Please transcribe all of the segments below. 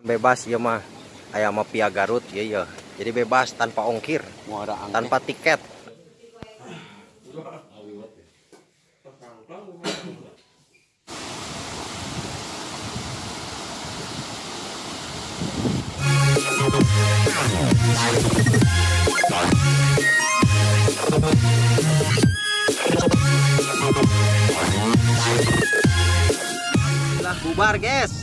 Bebas ya mah, aya mafia Garut ya ya. Jadi bebas tanpa ongkir, tanpa tiket. Lah bubar guys.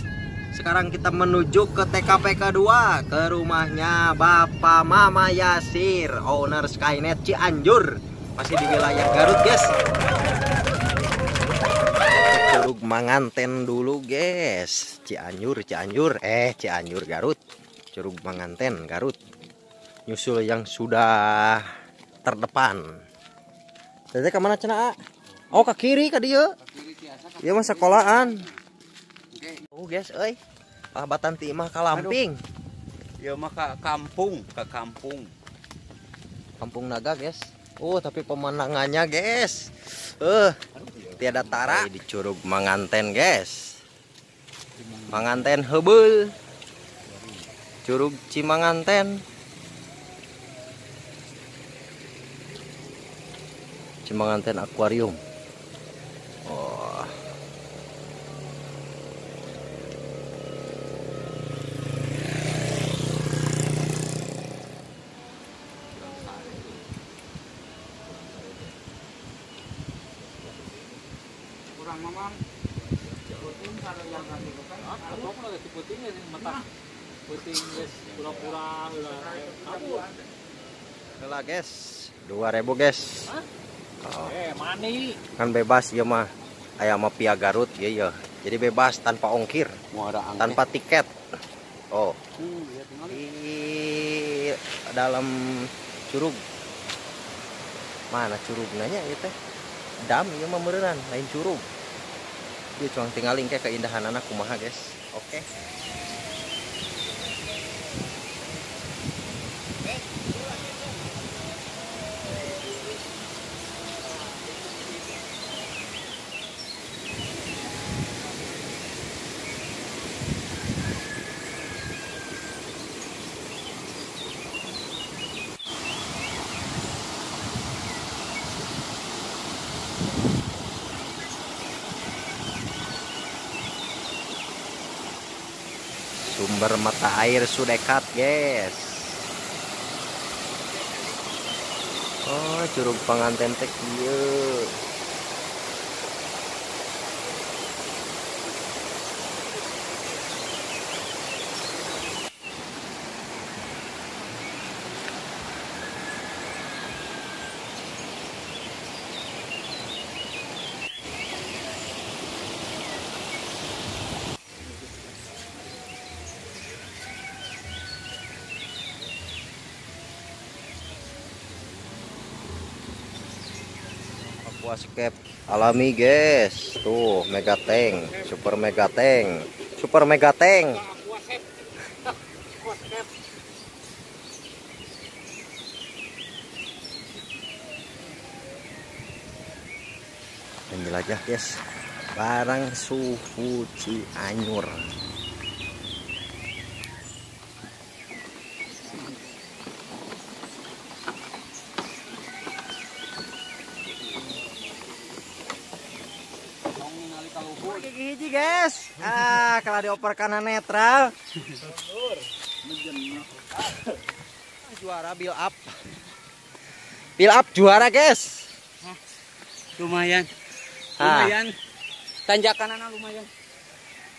Sekarang kita menuju ke TKP kedua, ke rumahnya Bapak Mama Yasir, owner Skynet Cianjur. Masih di wilayah Garut guys. Curug Manganten dulu guys. Cianjur, Cianjur, Cianjur Garut. Curug Manganten Garut. Nyusul yang sudah terdepan. Tadi ke mana cenah? Oh, ke kiri ke dia. Iya mah sekolahan. Oh guys, euy. Pahbatan ti imah ka Lamping. Ieu mah ka kampung, ke kampung. Kampung Naga, guys. Oh, tapi pemandangannya, guys. Tiada tara di Curug Manganten, guys. Manganten heubeul. Curug Cimanganten. Cimanganten Aquarium. Oh. Kurang mamang. Lah guys, 2000 guys. Oh. Mani. Kan bebas ya mah, aya mafia Garut ya ya. Jadi bebas tanpa ongkir, tanpa tiket. Oh. Di dalam curug. Mana curugnya ya teh? Dam ieu mah meureunnan, lain curug. Ieu cuang tinggalin ke keindahan anak kumaha guys. Oke. Sumber mata air Sudekat guys. Oh, Curug Panganten teh kieu. Aquascape alami guys, tuh mega tank, super mega tank, super mega tank. Dan jelajah guys, barang suhu Cianjur. Gigi hiji guys. Ah, kalau dioper karena netral. Juara build up. Build up juara guys. Lumayan. Lumayan. Tanjakan lumayan.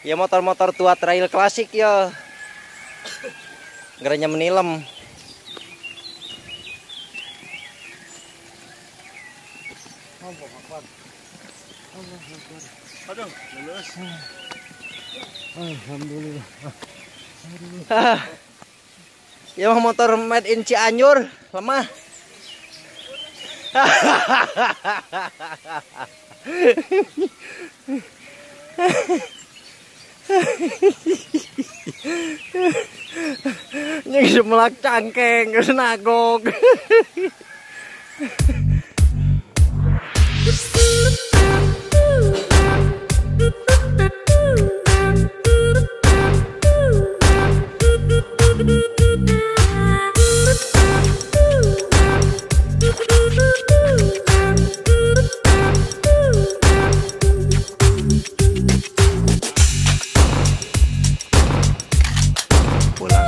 Ya motor-motor tua trail klasik ya. Gerenya menilem. Aduh, lulus. Alhamdulillah. Ya motor made in Cianjur, lemah. Ini melak cangkeng, nagog. Pulang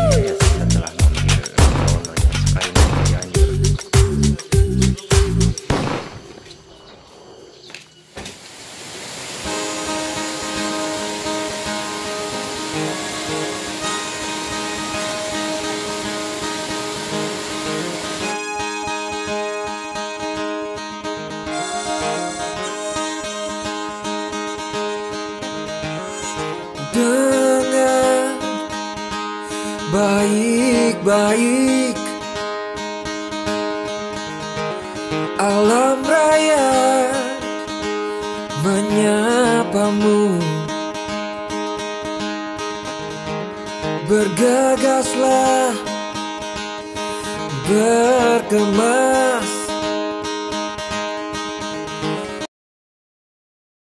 guys setelah mampir sononya Skynet Cianjur. Dengar baik-baik, alam raya menyapamu. Bergegaslah, berkemas,